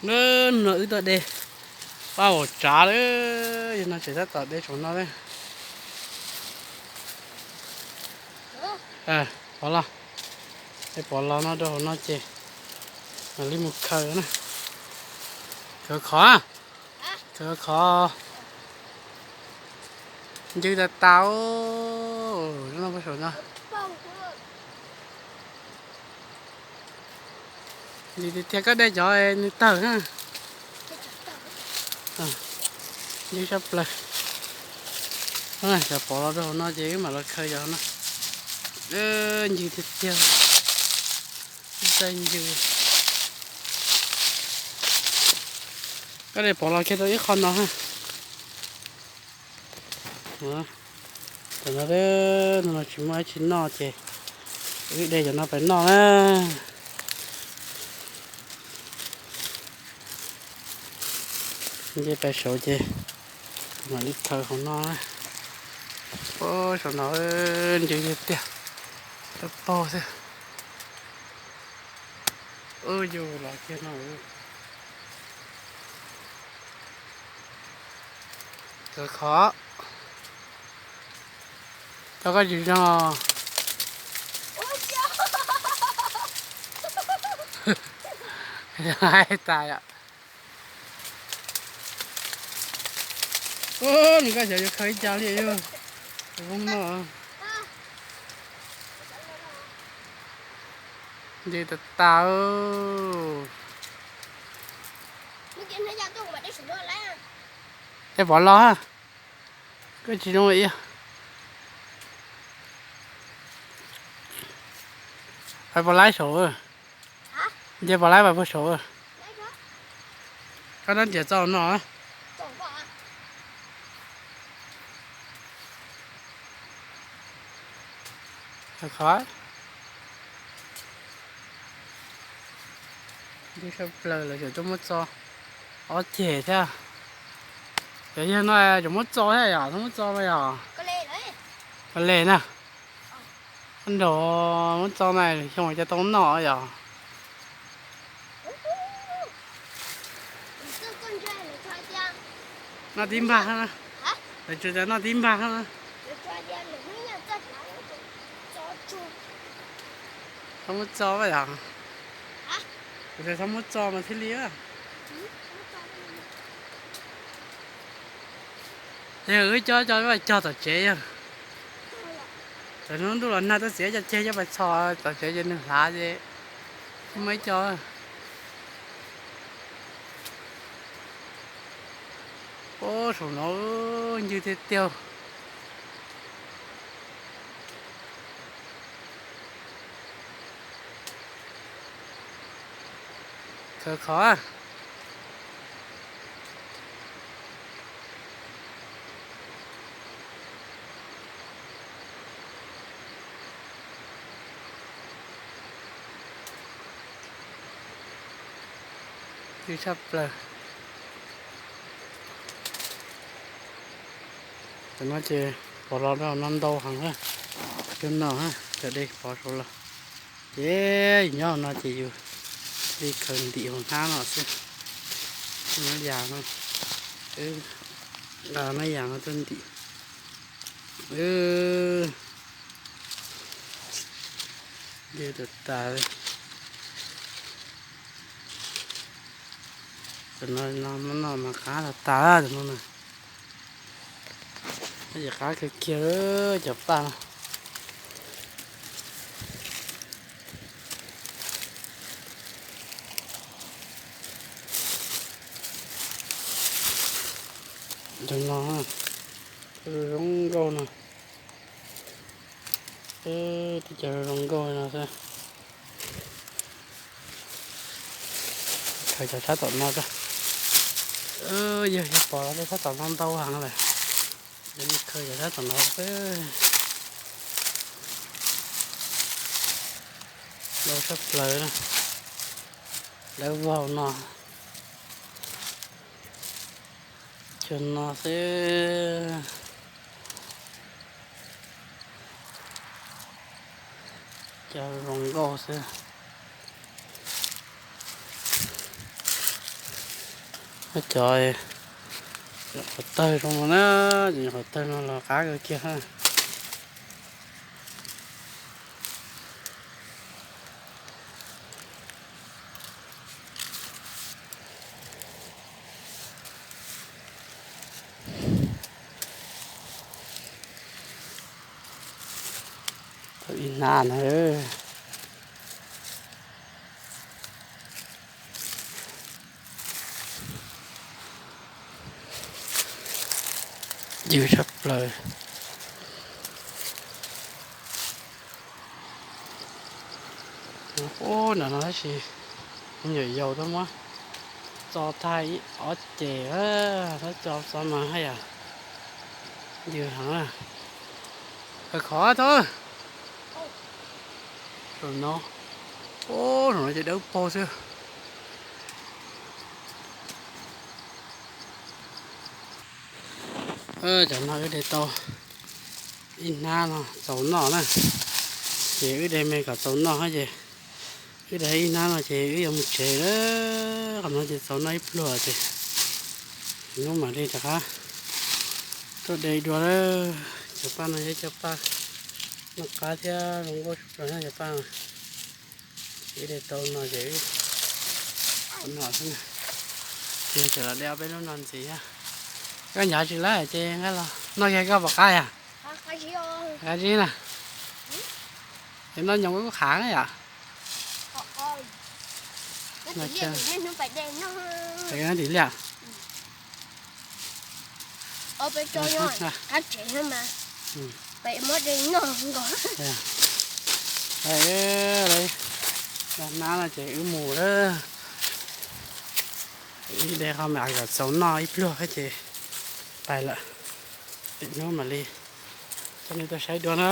Hnub no wb tuaj de paj vaum tsav lawm, yog no tseem tab tom de saum no. Pov los, de pov los no rau hauv no ces mam li mus khaws na. Khaws khov, khaws khov. Ncw tas tas. Ncw tiag tiag, koj de cov nws tawg na. Ncw sab plaws. Cov pov los rau hauv no ces wb mam los khaws cov no. Ncw tiag tiag. Ncw. Koj de pov los kiag rau ib qho no ha. Tam no, no tsis muaj dab tsi noj ces wb de cov no pais noj na. Nce pais saud ces mam li khaws hauv no. Saum no ncw tiag tiag, paug xwb. Yus los kiag no. Khaws khov. Cov koj tsis zoo. Hais tas yom. Nws koj xyov yuav khaws ib co li yog zoo no. Ncw tas tas. Es pov los, koj tsis zoo ib yam. Pais pov laib saud. Nce pov laib pais puag saud. Koj rab riam txaus no. Khov. Ncw sab plaws, lawv tseem tuaj muab txo ob ceg thiab. Cov yawg no tseem muab txo thiab yom, txhob muab txo no yom. Koj le na. Nrog muab txo na, xyoo cas tau noj yom. Noj tib npag, lawv tsuas tas noj tib npag. Txhob muab txo yom. Kuv tias txhob muab txo mas thiaj li. Yog wb coj, coj cog tom tsev yog. Thaum hnub ntuj los nag tuaj txiav cov ceg coj pais txhos tom tsev ces nws hlav ces muaj ib co. Ub, saum no ncw tiag tiag. Khov khov. Ncw tshaj plaws. Tam no ces pov los rau no ntau heev, cov no, cov de pov saud los. Ces nyob hauv no ces yus li khaws ntim hauv hnab no xwb. Nab yas no, nqa nab yas no tuaj ntim. Ncw tas tas li. Tam no no mas qab tas tas tam no na. Ces qab kawg kiag cov paj no. Cov no, zoo nkauj no. Tib co zoo nkauj no xwb. Khaws cov sab tom no rau. Yog, yog pom los tej sab tom no ntau heev lawm. Ces mus khaws cov sab tom no xwb. Ntau sab plaws na. Lawv vau no. Cov no xwb. Cov zoo nkauj xwb. Cov, cov qhov tawg zoo no na, cov qhov tawg no los qab kawg kiag ha. Tau ib hnab na. Ywg tshaj plaws. Ub, nram no tab sis me nyuam yaus twb muab txo tag ib ob ceg, tab txo txo mas haj yam ywg heev. Kawg khov tau. Ub, no ces dawb paug xwb. Cov no wb de tau ib hnab no txaus noj na, ces wb de me kom txaus noj ces wb de ib hnab no ces wb yuav mus tsev lawm. Qhov no ces txaus noj ib pluag ces hnub mam li rov qab tuaj de dua lawm. Cov paj no yog cov paj noj qab thiab zoo nkauj tshaj plaws na cov paj no. Ces wb de tau no ces wb no xwb na. Ces tseem los de ob peb lub no ntxiv thiab. Koj nyav tsis lawm ces nqa los noj kiag koj puas qab yom? Qab zib na. Es noj nyoos kuj qab na yom? Tim liaj. Hnab no ces wb mus lawm. Wb de qhov me kom txaus noj ib pluag thiab ces pais lawm. Tim hnub mam li coj nej tuaj saib dua na.